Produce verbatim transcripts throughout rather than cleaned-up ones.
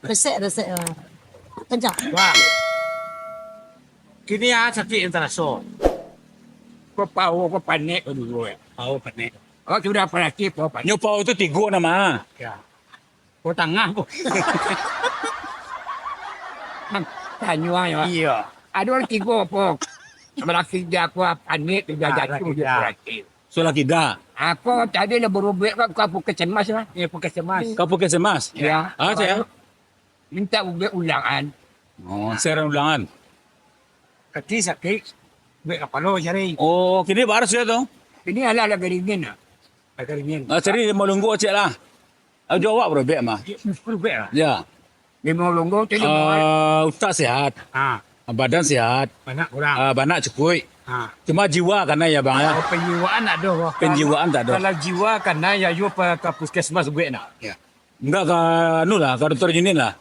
Resek, resek. Ah. Kencang. Bang. Kini ah sakik nan taraso. Ko pawo, ko panek ko dulu, eh. Pawo panek. Ko sudah panek, pawo panek. Nyo pawo tu tigo nama. Ya. Ko tangah ko. Tanyo ah, ya. Iya. Ado tigo ko. Sabalah kida ko panek, kida Ah, jatuh sabalah kida. Dia panek. Sabalah kida. Ako tadi lah barubek ka, ka puskesmas lah. Ya, puskesmas. Ka puskesmas? Ya. Ah, cek. Mintak ubek ulangan. Oh, sekarang ulangan. Kaki sakik, ubek kapalo cari. Oh, kini baras dia tu? Kini alah lah garingin lah. Lah garingin. Ah, cari limo lunggu cek lah. Ah, jo awak barubek mah. Barubek lah. Ya. Limo lunggu tu limo hari. Ah, utak sihat. Ah. Badan sihat. Banyak kurang. Ah, banyak cukuik. Ah. Cuma jiwa kana ya, Bang, ya. Oh, penjiwaan tak ada, Bang. Penjiwaan tak ada. Kalau jiwa kana ya, yo pa-, ka puskesmas ubek nak. Ya. Enggak ka, anu lah, ka dokter Junin lah.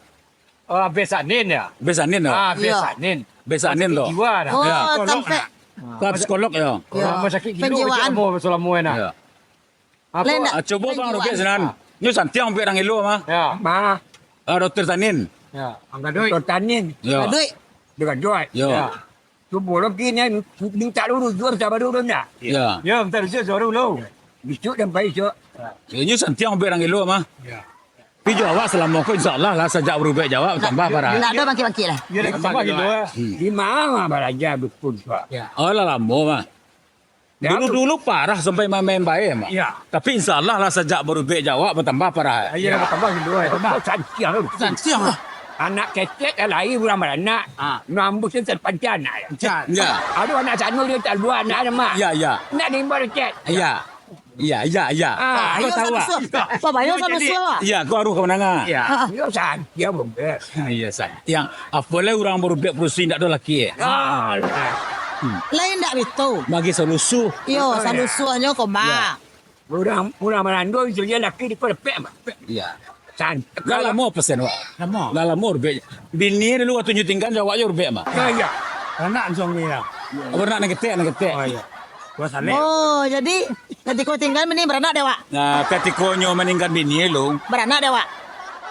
Oh, besanin ya? Besanin lah. Ah, Iya. besanin. Besanin Sakit tu. jiwa dah. Oh, Ya. Psikolog tampek. nak. Ka psikolog ya. Ya. Rumah sakit gilo Penjiwaan. kecek ambo selama ni nah. Ya. Apa? Lain tak? Ah, cubo Penjiwaan. bang, Rubik sinan. Nyo santiang buek urang ilo mah. Ya. Mah. Ah, dokter Tanin. Ya. Anggadoi. Dokter Tanin. Ya. Gaduik. Dia gaduik. Ya. Ya. Cubo lo kini mintak lu rujuk sama dulu dah. Ya. Ya, mintak rujuk sama dulu. Besok dan pai esok. Ya, nyo santiang buek urang ilo mah. Ya. Tapi jo awak salamo ko, insya Allah lah, sajak barubek jo awak, tambah parah. Ndak ado bangkit-bangkit lah. Ya, tambah gitu lah. Hmm. Di mana balajar dukun tu? Ya. Oh, lah lamo mah. Ya, Dulu-dulu parah sampai main-main bae mah. Ya. Tapi insya Allah lah, sajak barubek jo awak, batambah parah. Ya, batambah gitu lah. Tambah. Santiang tu. Santiang lah. Anak kecek lah lahir urang baranak. Ah. Nambus ni terpanjang anak. Panjang. Ya. Aduh, anak sanu dia tak dua anak dia, mak. Ya, ya. Nak nimbal kecek. Ya. Iya, iya, iya. Ah, Kau iyo, tahu, ah? Salusuah. Apa bahaya Iyo, jadi salusuah, ah? Iya, kau aruh ka mananga. Iya. Ah, ah. Iyo, santiang barubek. Iya, santiang. Apo lai urang barubek parusi ndak ado laki, eh? Ah, lah. Hmm. Lain ndak bitu. Magi salusuh. Iyo, Betul, ya. salusuahnyo koma. Iya. Urang, urang marando itu dia laki di perpek, mah. Iya. San-, Lah lamo pasan, Wak? Lamo. Lah lamo rubek. Bini dulu waktu nyo tinggal, jawak jo rubek, mah. Ya, ya. Anak langsung dia. Baranak nan ketek, nan ketek. Oh, iya. Gua salek. Oh, jadi katiko tinggal bini baranak dek, Wak? Nah, katiko nyo maninggal bini lu. Baranak dek, Wak?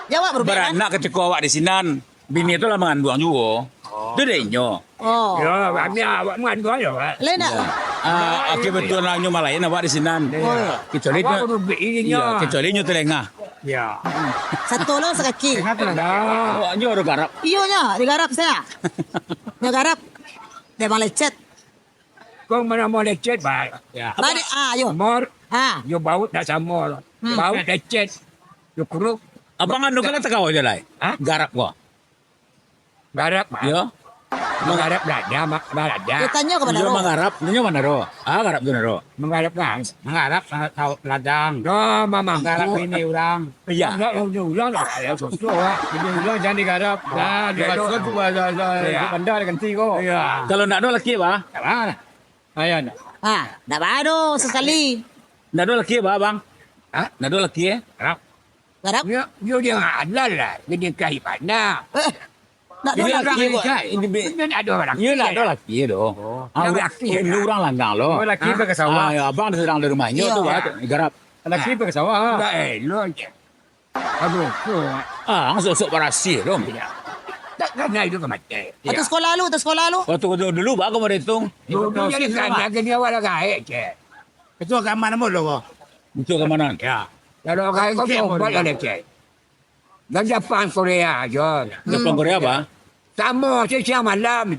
Jawak rubek, kan? Baranak katiko awak di sinan. Bini tu lah manganduang juo. Oh. Tu dek inyo. Oh. Yo, kami awak manganduang yo, Pak. Lain tak? Ya. Ah, akhir betul lah nyo malain awak di sinan. Oh, iya. Kecuali Awak tu, rubik inyo. iya, kecuali nyo talengah. Ya. Satu lo sakaki. Tengah tu lah. Ya. Awak nyo ado garap. Iyo nyo, digarap saya. Nyo garap. Dia bang lecet. Kau mana mau lecet, Pak? Ya. Balik, ah, ayo. Mor, Ah. yo baut dak samo. Hmm. Baut lecet. Yo kuruk. Abang anu kalau tagawa je lai. Hah? Garap ko. Garap, Pak. Yo. Manggarap dada, mak, dada. Yo, tanyo ka Iyo, ro. manggarap, tanyo ka ro. Ah, garap tu ro. Manggarap kan? Manggarap sangat tahu ladang. Yo, mamang. Garap ini urang. Iya. Enggak, urang dah kaya susu, Pak. Ini urang jangan digarap. Dah, Iya, digarap tu. tu, tu, tu, tu, Iya. tu, benda diganti ko. Iya. Kalau ndak ado laki, Pak? Tak apa. Ayo, nak. Ah, ndak bado sekali. Ndak ado laki, Pak, Bang? Hah? Ndak ado laki, eh? Garap. Garap? Yo, yo dia halal lah. Jadi kahibana. Eh, Ndak ado Iyo, laki. laki, Pak. Ini be- Ini ada orang Iyo, ndak ado laki doh. Oh. Ah, Yang laki, ini ya? urang landang lo. Oh, laki Ah. pergi ke sawah. Ah, ya, abang sedang di rumah. Inyo Iyo. tu, Pak, garap. Laki pergi ke sawah. Enggak elok je. Aduh, tu. Ah, sok-sok barasiah lo. Iya. Tak kena itu ke mati. Atau sekolah lu, atau sekolah lu. Waktu dulu, dulu, Pak, aku mau dihitung. Dulu jadi kan, lagi dia awal gaek je. Itu keamanan mo lo ko. Itu keamanan. Ya. Kalau gaek kau Okey, tobat okey. lah, cek. Dan Jepang, Korea, Jon. Jepang, Korea, apa? Samo, siang malam.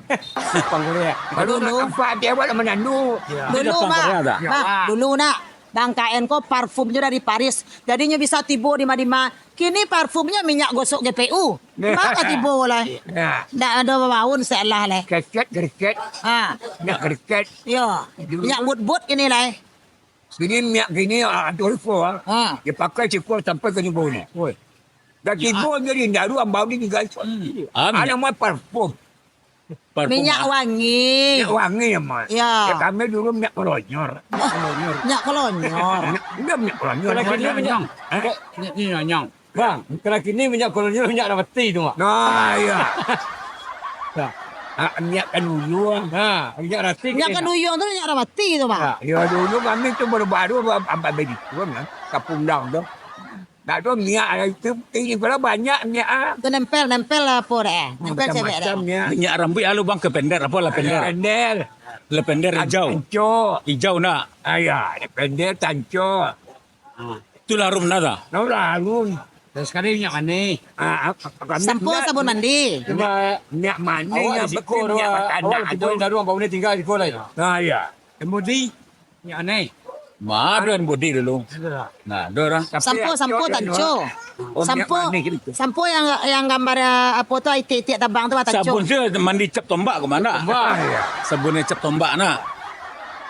Jepang, Korea. Kalau Dulu. nak nampak dia, awak nak menandu. Ya. Dulu, Jepang, Mak. Korea, tak? Mak, Ya. dulu nak. Bang K N ko parfumnyo dari Paris. Jadi nyo bisa tibo di ma-di ma. Kini parfumnyo minyak gosok G P U. Ya. Maka tibo lah. Ya. Ndak ado bau, insya Allah lah. Keset, gerset. Ha. Minyak gerset. Yo. Dulu. Minyak but-but kini lah. Kini minyak kini, ah, Adolfo, ah. Ha. Dia pakai siko sampai ka tibo ni. Oi. Dah tibo jadi indak ado ambau ni tinggal. Hmm. Ah, minyak. Ada mai parfum. Parfum, Minyak ah. wangi. Minyak wangi, ya, Mak. Ya. Ya, kami dulu minyak kolonyor. Kolonyor. Minyak kolonyor. Minyak, dia minyak kolonyor. Kalau kini minyak, Hah? minyak, minyak, minyak. Bang, kalau kini minyak kolonnya minyak dah mati tu, Mak. Nah, iya. Nah. Ah, minyak kanuyu, ah. Ha, minyak rati Minyak kini, kanuyu tu minyak dah mati tu, Mak. Ha, iya, dulu kami tu baru-baru ab-, ab-, abis itu, kan, Kapulang tu. Tak ada minyak lah itu. Ini pula banyak minyak ah. Tu nempel, nempel lah apo deh. Nempel cewek deh. Macam-macam minyak. Minyak rambuik alu bang ke pender apa lah pender? Pender. Lah pender hijau. Tanco. Hijau nak? Ah, ya, pender tanco. Ah. Tu lah harum nak dah? Tahu lah harum. Dan sekali minyak manih. Ah, ah, ah, Sampo minyak, sabun mandi. Cuma minyak manih awak yang di siko betul, tu, minyak ah, awak batanak di siko tu. Yang daruang bau ni tinggal di siko lah. Ah, ya. Kemudi. Minyak manih. Ma, ado yang budi dulu. Nah, ado dah. Tapi sampo, acok sampo, tanco. Oh, minyak manih gitu. Sampo yang, yang gambar, eh, apo tu, itiak-itiak tabang tu, ah, tanco. Sabun tu mandi cap tombak ke mana? Tombak. Ah, iya. Sabun cap tombak nak.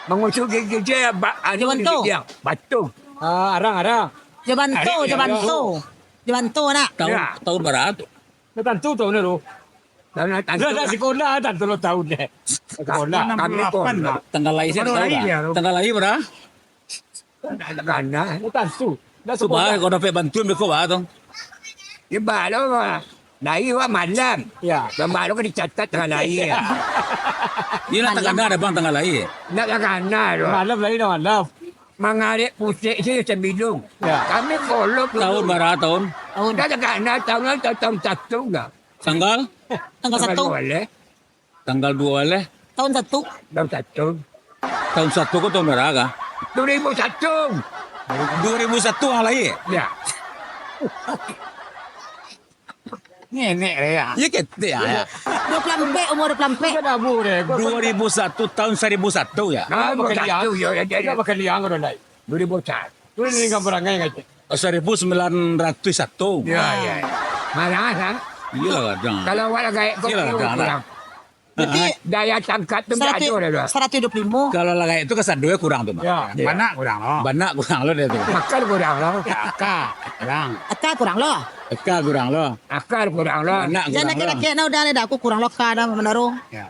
Mangusuk gigi je, ba-, anu, Jabanto. Gigi dia. Batu. Ah, arang, arang. Jabanto, arang, Jabanto. Jabanto nak. Tahun, ya. Tahun bara tu? Dah tantu tahun ni tu. Dah, dah, dah, sekolah, dah tantu lo tahun ni. Sekolah. Kami pun. Tanggal lahir saya tak tahu lah. Tanggal lahir bara? Tak ada kana. Dah tantu. Dah sekolah. Cuba kau dapat bantuan beko bah tu. Cuba lo, bah. Lahir wak malam. Ya. Gambar lo kan dicatat tanggal lahir. Dia nak tanggal ada bang tanggal lahir. Nak tanggal tu. Malam lahir dah malam. Mangarek pusek se sambilung. Ya. Kami kolok dulu. Tahun bara tahun? Tahun. Dah tanggal anam, tahun, tahun, tahun satu dah. Tanggal? Tanggal satu. Tanggal dua baleh. Tanggal dua baleh. Tahun satu. Tahun satu. Tahun satu ko tahun bara kah? Dua ribu satu. Dua ribu satu lah lahir? Ya. Nenek dia, ya. Iya, ketek, ya, ya. Dua puluh ampek, umur dua puluh ampek. Bukan abu dia. Dua ribu satu, tahun seribu satu, ya? Ah, dua ribu satu, ya, ya, ya. Dia pakai liang, orang lain. Dua ribu satu. Dulu ni kampung Rangai ngaji. Oh, seribu sembilan ratus satu. Ya, ya, ya. Marah, ha? Iyalah, kadang. Kalau awak lah gaek, kau kurang. Iyalah, kadang. Jadi, daya tangkap tu tak ada dah. Seratus dua puluh lima. Kalau lah gaek tu, kasado kurang tu, Mak. Ya. Ya. Banak kurang lo. Banak kurang lo dia tu. Akal kurang lo. Ya, akal kurang. Akal kurang lo. Akal kurang lo. Akal kurang lo. Banak kurang lo. Jangan dakek-dakek nah, udah lah dah, aku kurang lo akal dah, benar tu. Ya.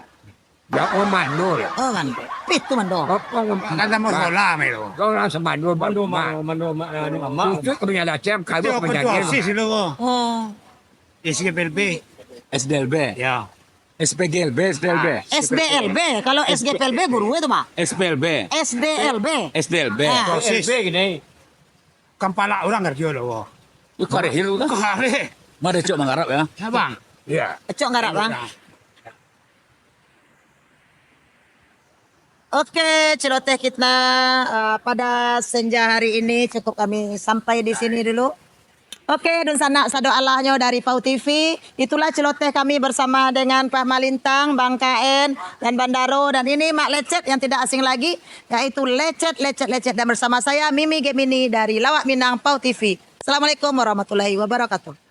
Dak, oh, mano lah. Oh, kan. Pih tu mano. Apa ngomong? Kan sama sekolah, Melo. Kau orang semano, mano, mano, mano, mano, mano. Khusus kebanyakan latihan, kalau ketua, ketua penjaga. OSIS dulu. Oh. S G P L B. S D L B. Ya. S P G L B, S D L B. Ah. S D L B. Kalau S G P L B guru itu, Mak. S P L B. S D L B. S D L B. Ah. Ketua OSIS. S P L B gini. Kampalak orang kerja lo. Yo, kareh lo. Kareh. Mada cok mangarap ya. Ya, Bang. Ya. Cok ngarap, Bang. Ya. Oke, celoteh kita, eh, pada senja hari ini cukup kami sampai di sini dulu. Oke, dunsanak sado alahnyo dari Pau T V, itulah celoteh kami bersama dengan Pak Malintang, Bang K N, dan Bandaro. Dan ini Mak Lecet yang tidak asing lagi, yaitu Lecet, Lecet, Lecet. Dan bersama saya, Mimi Gemini dari Lawak Minang, Pau T V. Assalamualaikum warahmatullahi wabarakatuh.